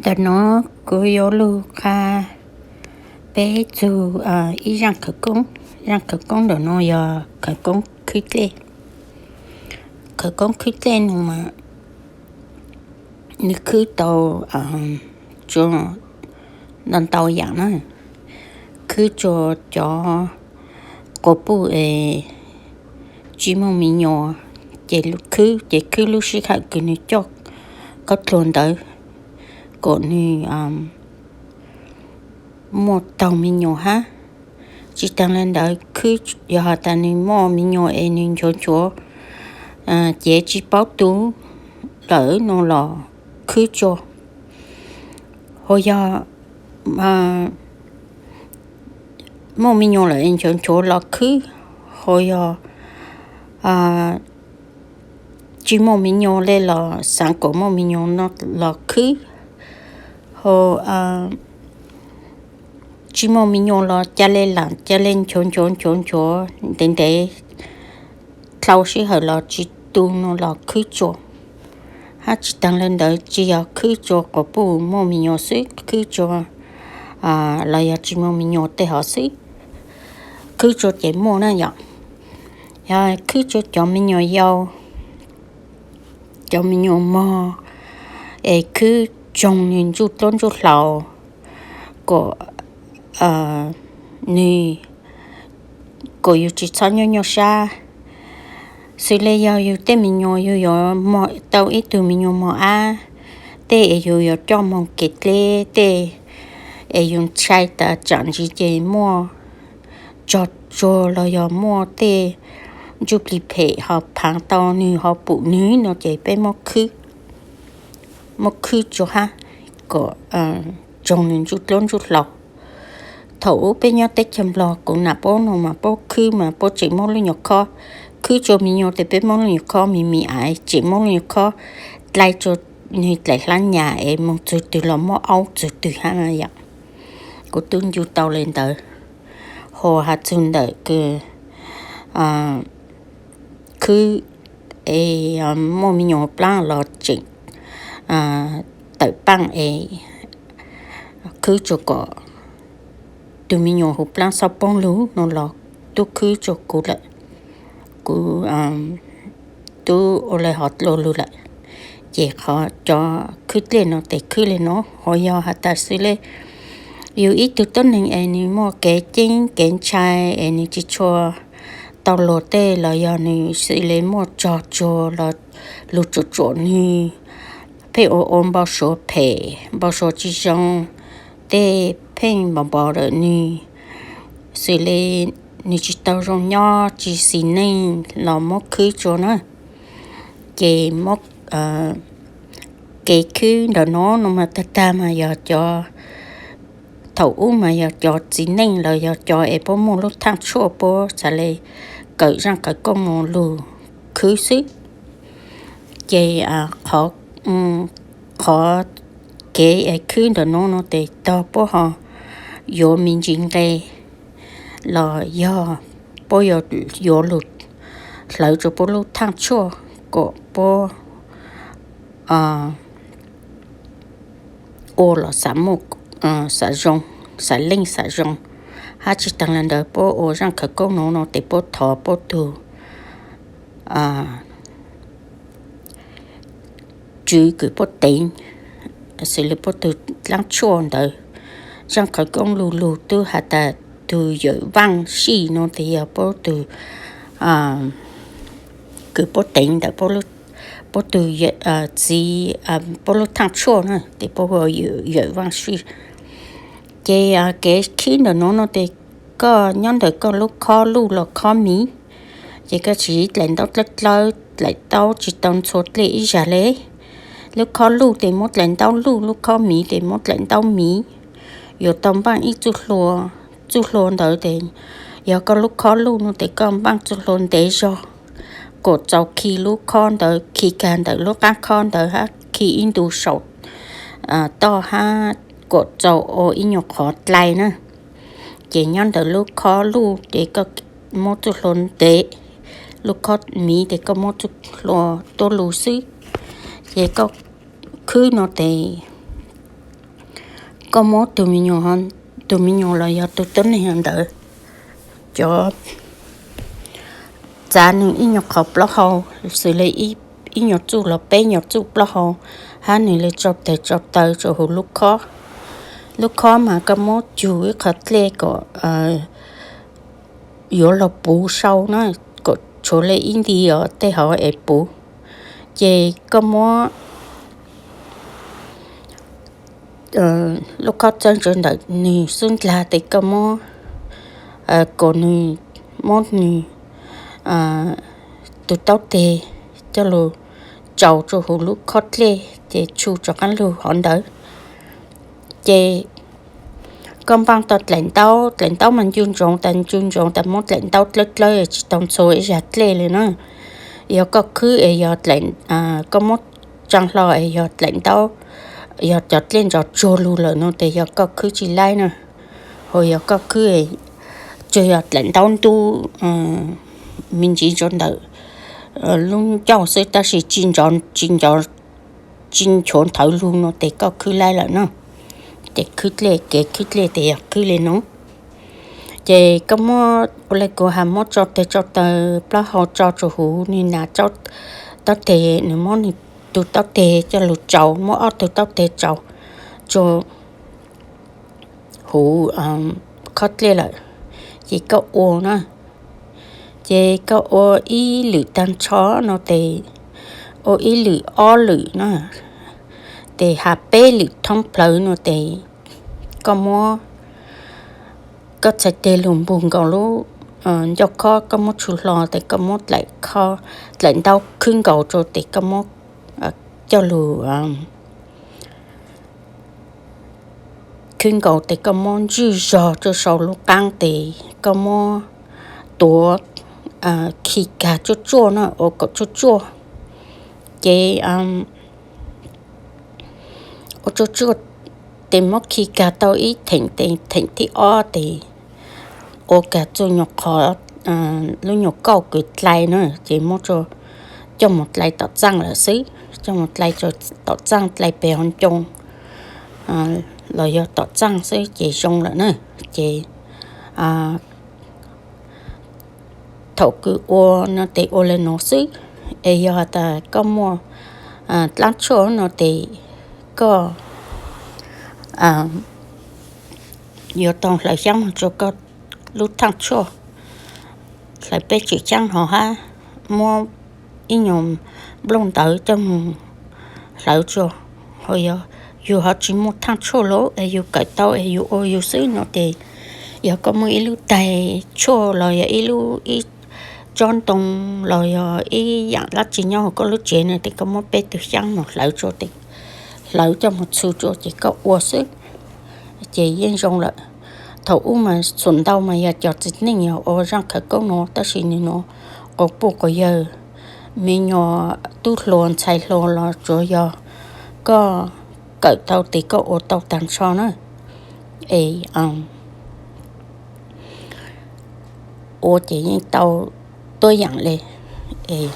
Ntawm no kuv yuav lug qha peb txug ib zaaj khawv koob. Zaaj khawv koob ntawm no yog khawv koob khwb dlej. Khawv koob khwb dlej no mas nws khwb tau ntau ntau yaam na. Khwb tsua cov quas puj es tsi muaj me nyuas, ces khwb, ces khwb lub sij hawm kws nws coj khaub dluag ntawd kom nws muaj taug me nyuas hab. Tsi taag le ntawd khwb, yog has tas nws muaj me nyuas es nws nchuav nchuav cev tsi paub tu lawm no los khwb tsua. Ho yog muaj me nyuas lawm es nchuav nchuav los khwb. Ho yog tsi muaj me nyuas le los xaav kom muaj me nyuas no los khwb. Ho tsi muaj me nyuas los ca le lam ca le nchuav nchuav nchuav nchuav ntev ntev dlhau sij hawm los tsi tu no los khwb tsua. Hab tsi taag le ntawd tsi yog khwb tsua quas puj muaj me nyuas xwb, khwb tsua los yog tsi muaj me nyuas tej hov xwb, khwb tsua ces muaj na yom. Yog khwb tsua cov me nyuas yau, cov me nyuas mog, es khwb tsoog nws ntsuj dlaub ntsuj hlauv, kom nws, kom yus tsi txhob nyuaj nyuaj sab. Xws le yog yus tej me nyuas, yus yuav mog tau ib tug me nyuas mog ab, tej es yus yuav coj moog kev dleb tej, es yus ntshai tas tsaam ntsis ces muaj tsog tsuag los yog muaj tej ntsuj plig phem ho phaav tau nws ho pum nws no ces peb muab khwb, muab khwb tsua hab kom tsoog nws ntsuj dlaub ntsuj hlauv. Thaum ub peb nyob teb chaws Nplog kuv nam puab no mas puab khwb mas puab tseem muab lub nyuas khob, khwb tsua me nyuas tes peb muab lub nyuas khob mis mis aiv, tseem muab lub nyuas khob dlai tsua nwg dlaim hlab nyas es moog txug twg los muab aub txug twg hab yom. Kuv tub ncu tau le ntawd. Ho has txug ntawm kws khwb es muaj me nyuas plaab los tseem tawm paaj es khwb tsua kom tug me nyuas huv plaab xob poob lug no los tub khwb tsua kuv lawm. Kuv tub ua le hov dlua lug lawm. Ces qhov cov khwb dlej no tes khwb le no, ho yog has tas xws le yus ib tug tuab neeg es nws muaj kev ceeb kev ntshai es nws tsi tshua tau luag tej los yog nws xws le muaj tsog tsuag los lug tsuam tsuam nwg, pheej ua ua npau suav phem, npau suav tsi zoo, tej pheej npau npau lawm nwg, xws le nwg tsi tau zoo nyob tsi xis neej los muab khwb tsua na. Ces muab kev khwb ntawm no no mas tag tag mas yog cov, thaum ub mas yog cov txiv neej los yog cov es puab muaj lub thaaj tshuaj puab xaav le kawm zaaj khawv koob no lug khwb xwb. Ces qhov kev es khwb ntawm no no tes tog puab ho yuav me ntsis nqe los yog puab yuav lug hlawv rua puab lub thaaj tshuaj kom puab ua los xav muaj, xav zoo, xav leej xav zoo. Hab tsi taag le ntawd puab ua zaaj khawv koob no no tes puab thov puab tug tswv kws puab teev, xws le puab tug dlaab tshuaj ntawd, zaaj khawv koob lug lug tub has tas tug yawm vaaj sij no tes yog puab tug kws puab teev ntawm puab tug txiv, puab lub thaaj tshuaj na tes puab hu yawm vaaj sij. Ces kev khwb ntawm no no tes koj nyob ntawm koj lub khob luj los khob miv, ces koj tsis dlaim ntaub dlawb dlawb, dlaim ntaub tsis tau ntxhua dlej ib zag le. Lub khob luj tes muab dlaim ntaub luj, lub khob miv tes muab dlaim ntaub miv. Yuav tau npaaj ib txuj hlua, txuj hlua ntawd tes yog koj lub khob luj no tes koj npaaj txuj hlua ntev zog, kom txaus khi lub khob ntawd, khi kag ntawm lub qaab khob ntawd hab khi ib ntu saum toj hab kom txaus ua ib nyuag qhov dlai na. Ces nyob ntawm lub khob luj tes koj muab txuj hlua ntev, lub khob miv tes koj muab txuj hlua tuab lug xwb. Ces koj khwb no tes koj muab tus me nyuam, tus me nyuam los yog tus tuab neeg ntawd cov txav nws ib nyuag qhov plaub hau, xws li ib nyuag txuj los peb nyuag txuj plaub hau, hab nws li tsau tes tsau taw rua huv lub khob. Lub khob mas koj muab cug ib qhov dlej kom yuav los puv sau na, kom tshuav li ib nti os tej hauv es puv. Ces koj muab lub khob txawb ntawm nws xub ndlag tes koj muab, kom nws, muab nws tus taub teg coj lug tsaus rua huv lub khob dlej ces tshu rov qaab lug hov ntawd. Ces koj npaaj tau dlaim ntaub, dlaim ntaub mas ncu ntsoov tas ncu ntsoov tas muab dlaim ntaub dlawb dlawb tsi tau ntxhua ib zag dlej li na. Yog koj khwb es yog, koj muab tsaa hlo es yog dlaim ntaub, yog cov dlej ntsos tsuag lug lawm no tes yog koj khwb tsi laib na. Ho yog koj khwb tsuas yog dlaim ntaub ntub me ntsis ntsoov ntawm lub ncauj xwb tab sis tsi nchuav nthawv lug no tes koj khwb laib lawm na. Ces khwb dlej, kev khwb dlej tes yog khwb li no. Ces koj muab ua le kuv has, muab tsau tes tsau taw plaub hau tso rua huv nws na, taub teg, nws muab nws tug taub teg coj lug tsaus, muab ob tug taub teg tsaus rua huv khob dlej lawm. Ces koj ua na, ces koj ua ib lwm taag nrho no tes, ua ib lwm ob lwm na, tes has peb lwm thoob plawg no tes koj muab koj txhais teg lug npug nkaus lub ncauj khob, koj muab tshu hlo tes koj muab dlaim ntaub khwb nkaus rua tes koj muab coj lug khwb nkaus tes koj muab ntswj zog rua sau lub qaab tes koj muab tuav khi kag tsuaj tsuaj na, ua kom tsuaj tsuaj. Ces ua tsuaj tsuaj tes muab khi kag tau ib theem tes theem thib ob tes ua kag txuj nyuag qhov, lub nyuag kauj kws dlai na, ces muab coj moog dlai tom txaaj lawm xwb, coj moog dlai tom txaaj dlai peg hauv ncoo los yog tom txaaj xwb ces zoo lawm na. Ces thaum kws ua no tes ua le nuav xwb, es yog tas koj muaj dlaab tshuaj no tes koj yuav tau hlawv xyaab moog rua koj lub thaaj tshuaj, hlawv peb tswm xyaab hov hab muab ib nyuag nplooj ntawv coj moog hlawv rua. Ho yog yug ho tsi muaj thaaj tshuaj lawm es yug kawm tau es yug ua yug xwb no tes, yog koj muaj ib lub taig tshuaj los yog ib lub, ib tsob ntoo los yog ib yaam dlaab tsi nyob huv koj lub tsev no tes koj muab peb tug xyaab moog hlawv rua tes, hlawv coj moog txhu rua ces koj ua xwb ces yeej zoo lawm. Thaum ub mas txhum ntau mas yog cov txiv neej yog ua zaaj khawv koob nuav tab sis nwg nuav quas puj quas yawg, me nyuam tub hluas ntxhais hluas los tsuav yog koj kawm tau tes koj ua tau taag nrho na. Es ua ces yeej tau tuab yaam le. Es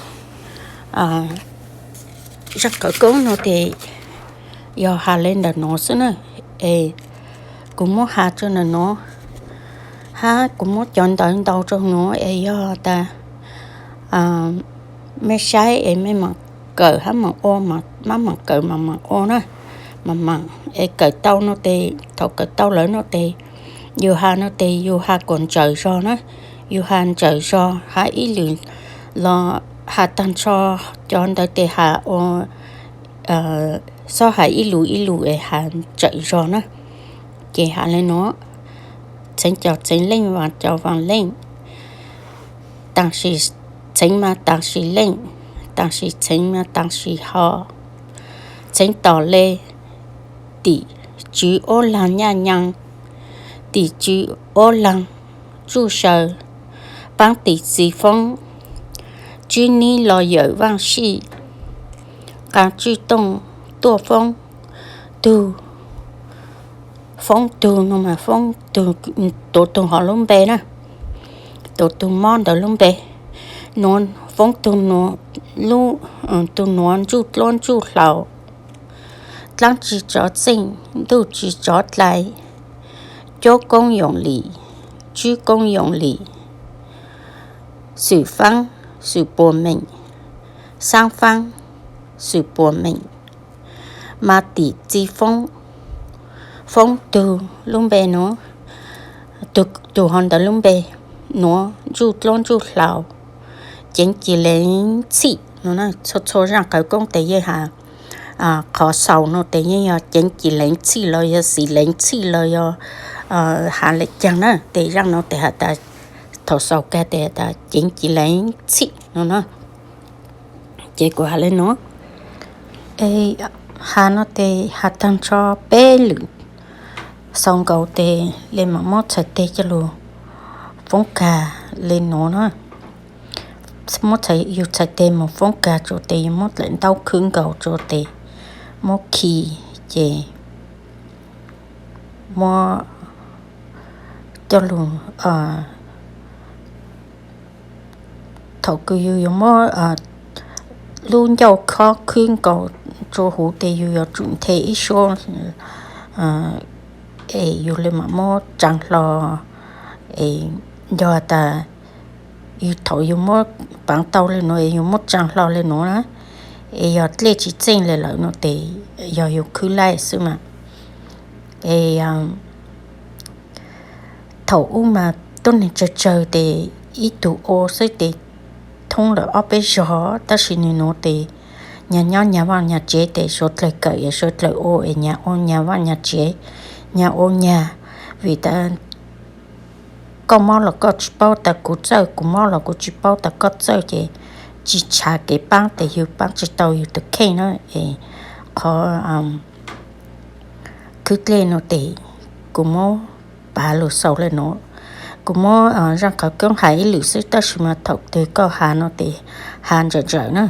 zaaj khawv koob no tes yog has le ntawm nuav xwb na. Es kuv muab has rua ntawm nuav, hab kuv muab cov ntawv ntau rua nuav es yog tas mej saib es mej maam kawm hab maam ua, maj maam kawm maam maam ua na, maam maam es kawm tau no tes, thaum kawm tau lawm no tes, yug has no tes yug has kuas ntsawm zog na, yug has ntsawm zog, has ib lwm los has taag nrho, cov ntawv tes has ua, xob has ib lus ib lus es has ntsawm zog na. Ces has le nuav, txheev cov txheev leej, vaas cov vaas leej, taam sim txheev mas taam sim leej, taam sim txheev mas taam sim ho, txheev tom le tim tswv uab laag nyaj nyaj, tim tswv uab laag tsuj saw, paab tim txiv foob, tswb nib los yawm vaaj sij, qaa tswj tooj tuaj foob, tug foob tug no mas foob tug, tuav tug hov lub npe na, tuav tug mob ntawd lub npe, nuav foob tug nuav, lub, tug nuav ntsuj dluab ntsuj hlaus, Dlaab tsi tsov txeej, ntuj tsi tsov dlai, cuab koob yoos lim, tswb koob yoos lim, xwm faab xwm puas meem, xaab faab xwm puas meem, mas tim txi foob, foob tug lub npe nuav, tug ho ntawd lub npe nuav ntsuj dluab ntsuj hlaus, ceev ci leev txhij no. Txhua txhua zaaj qawv koob tes yeej has, qhov xaus no tes yeej yog ceev ci leev txhij los yog xis leev txhij los yog has le caag na, tes zaaj no tes has tas, thaum xaus kag tes has tas ceev ci leev txhij no na. Ces kuv has le nuav, has no tes has taag nrho peb lwm xaus nkaus tes le maam muab txhais teg coj lug foob kag le nuav na. Muab yug txhais teg moog foob kag rua tes yug muab dlaim ntaub khwb nkaus rua tes muab khi, ces muab coj lug, thaum kws yug yuav muab lub ncauj khob khwb nkaus rua huv tes yug yuav tsum nthe ib suab es yug le maam muab tsaa hlo. Es yog tas yug thaum yug muab paav tau le nuav es yug muab tsaa hlo le nuav na, es yog dlej tsi txeej le lawm no tes yog yug khwb laij xwb mas. Es thaum ub mas tuab neeg tsawg tsawg tes ib tug ua xwb tes thoob lawm ob peb zog, tab sis nwg nuav tes nyag nyob nyag vaaj nyag tsev tes suav dlawg kawm es suav dlawg ua es nyag ua nyag vaaj nyag tsev, nyag ua nyag, vim tas koj mob los koj tsi paub tas kuv txawj, kuv mob los kuv tsi paub tas koj txawj, ces tsi tshav kev paab tes yug paab tsi tau yug tug kheej na. Es qhov khwb dlej no tes kuv muab pav lug xaus le nuav. Kuv muab zaaj qhawv koob has ib lwm xwb, tab sis mas thaum twg koj has no tes has ntsawm ntsawm na,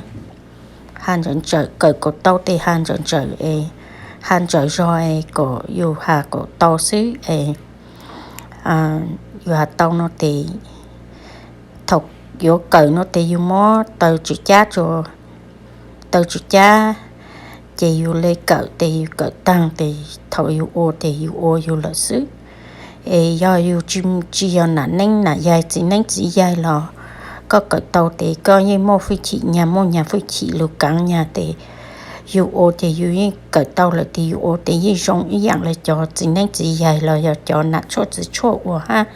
has ntsawm ntsawm, kawm kom tau tes has ntsawm ntsawm es, has ntsawm zog es kom yug has kom tau xwb es yug has tau no tes thaum yuav kawm no tes yug muab taw tswm cab, taw tswm cab, ces yug le kawm tes yug kawm taag tes thaum yug ua tes yug ua yug lawm xwb. Es yog yug tsi yog nam neeb nam yaig txiv neeb txiv yaig los koj kawm tau tes koj yeej muaj fwj chim nyag, muaj nyag fwj chim lug kaav nyag tes yug ua ces yug yeej kawm tau lawm tes yug ua tes yeej zoo ib yaam le cov txiv neeb txiv yaig los yog cov nam tshuaj txiv tshuaj ua hab.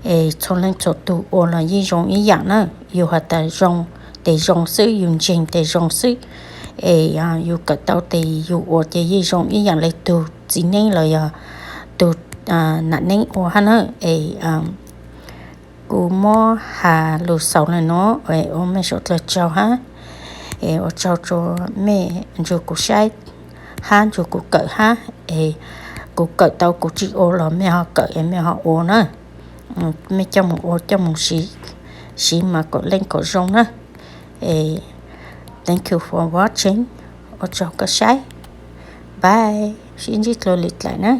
Es txhua leej txhua tug ua los yeej zoo ib yaam na. Yug has tas zoo tes zoo xwb, yug ntseeg tes zoo xwb. Es yug kawm tau tes yug ua ces yeej zoo ib yaam le tug txiv neeb los yog tug nam neeb ua hab na. Es kuv muab has lug xaus le nuav, ua mej suav dlawg tsaug hab. Es ua tsaug rua mej nrug kuv saib hab nrug kuv kawm hab. Es kuv kawm tau kuv tsi ua los mej ho kawm es mej ho ua na. Mej coj moog ua coj moog siv, siv mas kom leej kom zoo na. Es thank you for watching, ua tsaug koj saib. Bye, sib ntsib dlua lwm dlaim na.